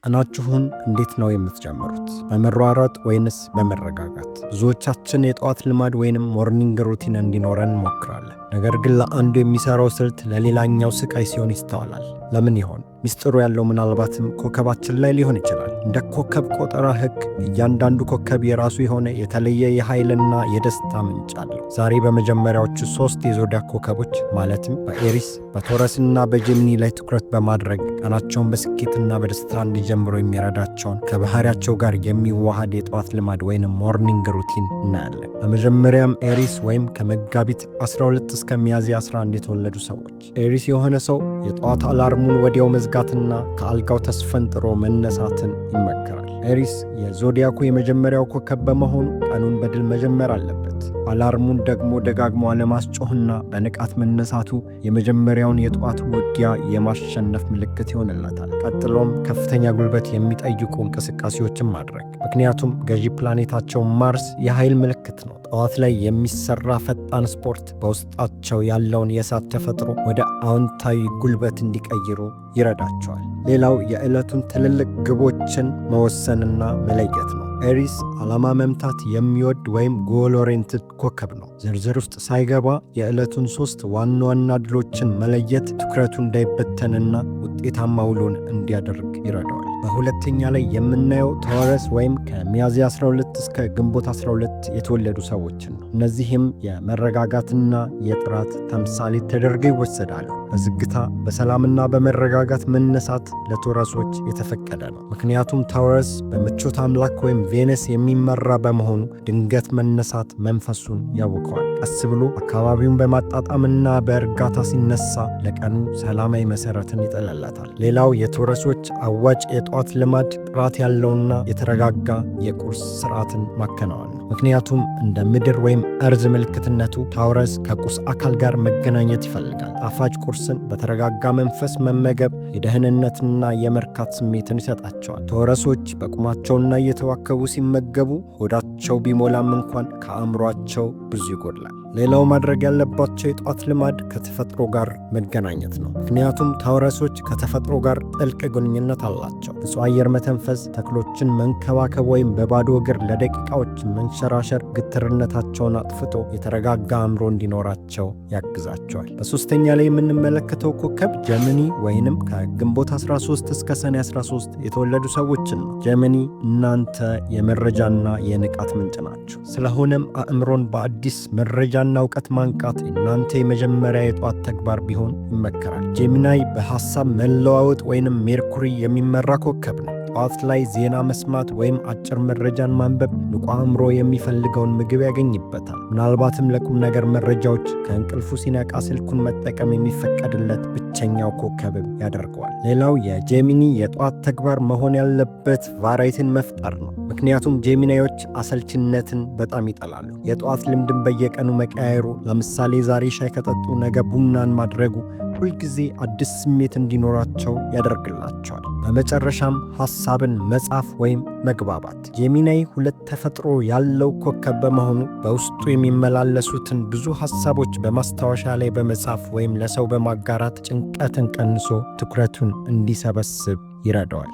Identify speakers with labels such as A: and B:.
A: ቀናችሁን እንዴት ነው የምትጀምሩት? በመሯሯጥ ወይንስ በመረጋጋት? ብዙዎቻችን የጠዋት ልማድ ወይንም morning routine እንዲኖረን እንሞክራለን። ነገር ግን ለአንዱ የሚሰራው ስልት ለሌላኛው ስቃይ ሲሆን ይስተዋላል። ለምን ይሆን? ሚስጥሩ ያለው ምናልባትም ኮከባችን ላይ ሊሆን ይችላል። እንደ ኮከብ ቆጠራ ሕግ እያንዳንዱ ኮከብ የራሱ የሆነ የተለየ የኃይልና የደስታ ምንጭ አለው። ዛሬ በመጀመሪያዎቹ ሦስት የዞዲያክ ኮከቦች፣ ማለትም በኤሪስ፣ በቶረስና በጄሚኒ ላይ ትኩረት በማድረግ ቀናቸውን በስኬትና በደስታ እንዲጀምሩ የሚረዳቸውን ከባህሪያቸው ጋር የሚዋሃድ የጠዋት ልማድ ወይንም morning routine እናያለን። በመጀመሪያም ኤሪስ ወይም ከመጋቢት 12 እስከ ሚያዝያ 11 የተወለዱ ሰዎች። ኤሪስ የሆነ ሰው የጠዋት alarm ኡን ወዲያው መዝጋትና ከአልጋው ተስፈንጥሮ መነሳትን ይመከራል። ኤሪስ የዞዲያኩ የመጀመሪያው ኮከብ በመሆኑ ቀኑን በድል መጀመር አለበት። Alarm ኡን ደግሞ ደጋግሞ አለማስጮህና በንቃት መነሳቱ የመጀመሪያውን የጠዋት ውጊያ የማሸነፍ ምልክት ይሆንለታል። ቀጥሎም ከፍተኛ ጉልበት የሚጠይቁ እንቅስቃሴዎችን ማድረግ። ምክንያቱም ገዢ ፕላኔታቸው ማርስ የኃይል ምልክት ነው። ጠዋት ላይ የሚሰራ ፈጣን ስፖርት በውስጣቸው ያለውን የእሳት ተፈጥሮ ወደ አዎንታዊ ጉልበት እንዲቀይሩ ይረዳቸዋል። ሌላው የዕለቱን ትልልቅ ግቦችን መወሰንና መለየት ነው። ኤሪስ ዓላማ መምታት የሚወድ ወይም goal oriented ኮከብ ነው። ዝርዝር ውስጥ ሳይገባ የዕለቱን ሦስት ዋና ዋና ድሎችን መለየት ትኩረቱ እንዳይበተንና ውጤታማ ውሎን እንዲያደርግ ይረዳዋል። በሁለተኛ ላይ የምናየው ታውረስ ወይም ከሚያዝያ 12 እስከ ግንቦት 12 የተወለዱ ሰዎችን ነው። እነዚህም የመረጋጋትና የጥራት ተምሳሌት ተደርገው ይወሰዳሉ። በዝግታ፣ በሰላምና በመረጋጋት መነሳት ለቶረሶች የተፈቀደ ነው። ምክንያቱም ታውረስ በምቾት አምላክ ወይም ቬነስ የሚመራ በመሆኑ ድንገት መነሳት መንፈሱን ያውከዋል። ቀስ ብሎ አካባቢውን በማጣጣምና በእርጋታ ሲነሳ ለቀኑ ሰላማዊ መሰረትን ይጥልለታል። ሌላው የቶረሶች አዋጭ የጧት ልማድ ጥራት ያለውና የተረጋጋ የቁርስ ስርዓትን ማከናወን ነው። ምክንያቱም እንደ ምድር ወይም earth ምልክትነቱ ታውረስ ከቁስ አካል ጋር መገናኘት ይፈልጋል። ጣፋጭ ቁርስን በተረጋጋ መንፈስ መመገብ የደህንነትና የመርካት ስሜትን ይሰጣቸዋል። ታውረሶች በቁማቸውና እየተዋከቡ ሲመገቡ ሆዳቸው ቢሞላም እንኳን ከአእምሯቸው ብዙ ይጎድላል። ሌላው ማድረግ ያለባቸው የጧት ልማድ ከተፈጥሮ ጋር መገናኘት ነው። ምክንያቱም ታውረሶች ከተፈጥሮ ጋር ጥልቅ ግንኙነት አላቸው። ንጹሕ አየር መተንፈስ፣ ተክሎችን መንከባከብ ወይም በባዶ እግር ለደቂቃዎች መንሸራሸር ግትርነታቸውን አጥፍቶ የተረጋጋ አእምሮ እንዲኖራቸው ያግዛቸዋል። በሦስተኛ ላይ የምንመለከተው ኮከብ ጀሚኒ ወይንም ከግንቦት 13 እስከ ሰኔ 13 የተወለዱ ሰዎችን ነው። ጀሚኒ፣ እናንተ የመረጃና የንቃት ምንጭ ናችሁ። ስለሆነም አእምሮን በአዲስ መረጃና እውቀት ማንቃት እናንተ የመጀመሪያ የጧት ተግባር ቢሆን ይመከራል። ጄሚናይ በሐሳብ መለዋወጥ ወይንም ሜርኩሪ የሚመራ ኮከብ ነው። ጠዋት ላይ ዜና መስማት ወይም አጭር መረጃን ማንበብ ንቁ አእምሮ የሚፈልገውን ምግብ ያገኝበታል። ምናልባትም ለቁም ነገር መረጃዎች ከእንቅልፉ ሲነቃ ስልኩን መጠቀም የሚፈቀድለት ብቸኛው ኮከብም ያደርገዋል። ሌላው የጄሚኒ የጠዋት ተግባር መሆን ያለበት variety ን መፍጠር ነው። ምክንያቱም ጄሚናዮች አሰልችነትን በጣም ይጠላሉ። የጠዋት ልምድን በየቀኑ መቀያየሩ፣ ለምሳሌ ዛሬ ሻይ ከጠጡ ነገ ቡናን ማድረጉ፣ ሁልጊዜ አዲስ ስሜት እንዲኖራቸው ያደርግላቸዋል። በመጨረሻም ሐሳብን መጻፍ ወይም መግባባት። ጄሚናይ ሁለት ተፈጥሮ ያለው ኮከብ በመሆኑ በውስጡ የሚመላለሱትን ብዙ ሐሳቦች በማስታወሻ ላይ በመጻፍ ወይም ለሰው በማጋራት ጭንቀትን ቀንሶ ትኩረቱን እንዲሰበስብ ይረዳዋል።